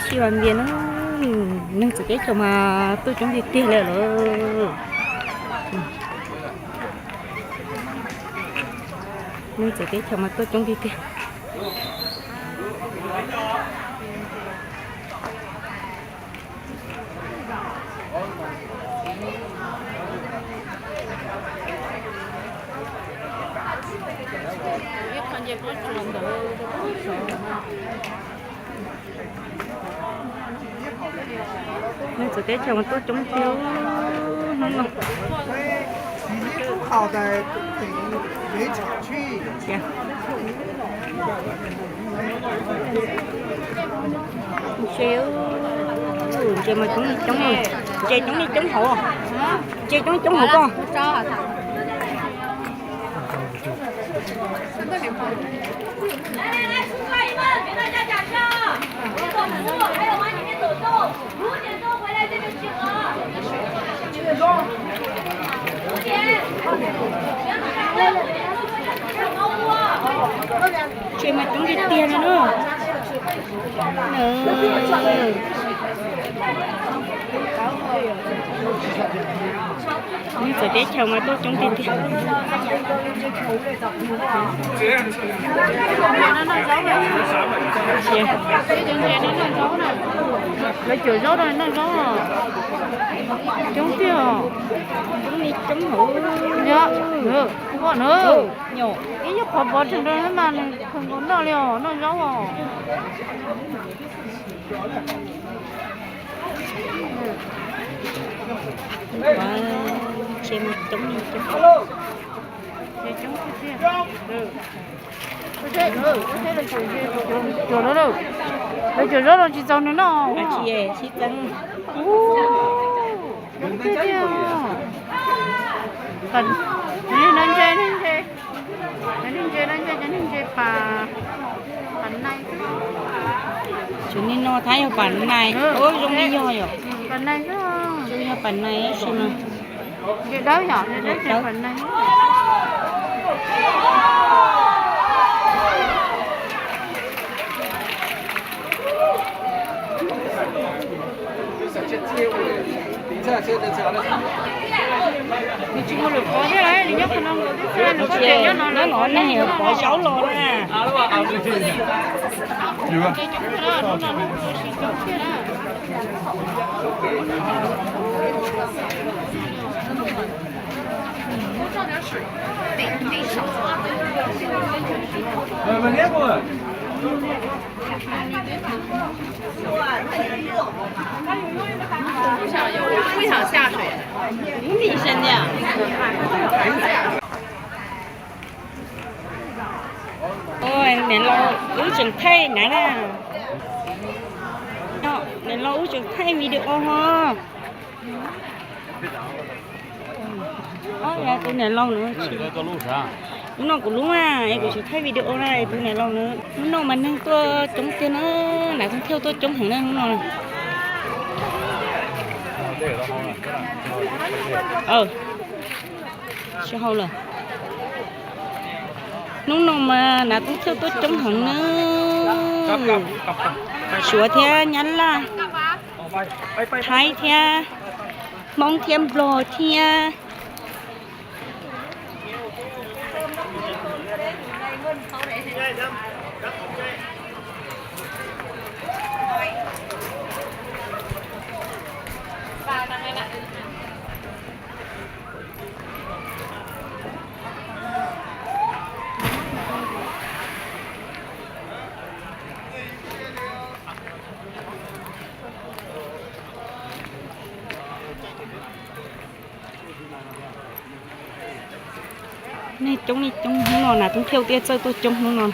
Tsis vas npias na, neeg txawv teb chaws mas tuaj coob tiag tiag li lawm. Neeg txawv teb chaws mas tuaj coob tiag tiag. Neeg txawv teb chaws mas tuaj coob tiag hnub no. Ntses, ntses mas coob li coob, ntses coob li coob hauv, ntses coob li coob hauv koj. Ntses mas coob tiag tiag no na. Neeg txawv teb chaws mas tuaj coob tiag tiag. Lawv cawm zaub rau noj zaub, coob tiag. Coob li coob hauv. Ib nyuag qhov pov rhees rau mas nws kheev nkaus noj li os, noj zaub os. Ntses mas coob li coob. Lawv cawm zaub los tsis txaus nws noj. Tsis txaus. Cov neeg ntse, neeg ntse, cov neeg ntse, cov neeg ntse pas, pas nais. Tsum nim no thab yog pas nais, zoo li yog yom. Pas nais xwb. Zoo yog pas nais ib si no. Ntses dawb yom, ntses dawb ces pas nais. Nws tsis muaj lwm qhov thiab, nws nyob qhov no nkaus thiab, nws nyob no neeg pov zaub los na. Niam laus wb tseem thaij na, niam laus wb tseem thaij video ho. Tus niam laus na, hnub no kuv lub na, es kuv tseem thaij video na, tus niam laus na. Hnub no mas neeg tuaj coob tiag na, nav thoob thiauj tuaj coob heev na hnub no. Tsis hau lawm. Hnub no mas nav thoob thiauj tuaj coob heev na. Suav thiab Nyab Laj, Thaib thiab, Hmoob thiab Nplog thiab. Nej coob nej coob hnub no na, thoob thiauj thiaj txawj tuaj coob hnub no.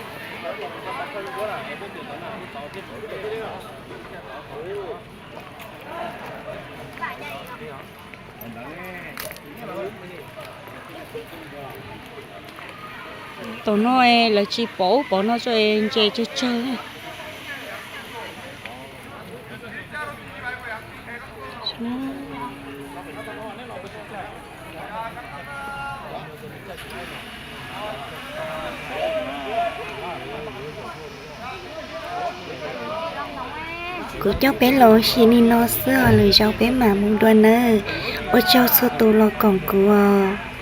Tom no lawv tsis pov ub pov no, tso ntses tsawg tsawg. Kuv coj peb los ua si li no xwb os, lwm zaus peb mam mus dua nawb. Ua tsaug txhua tus los koom kuv os.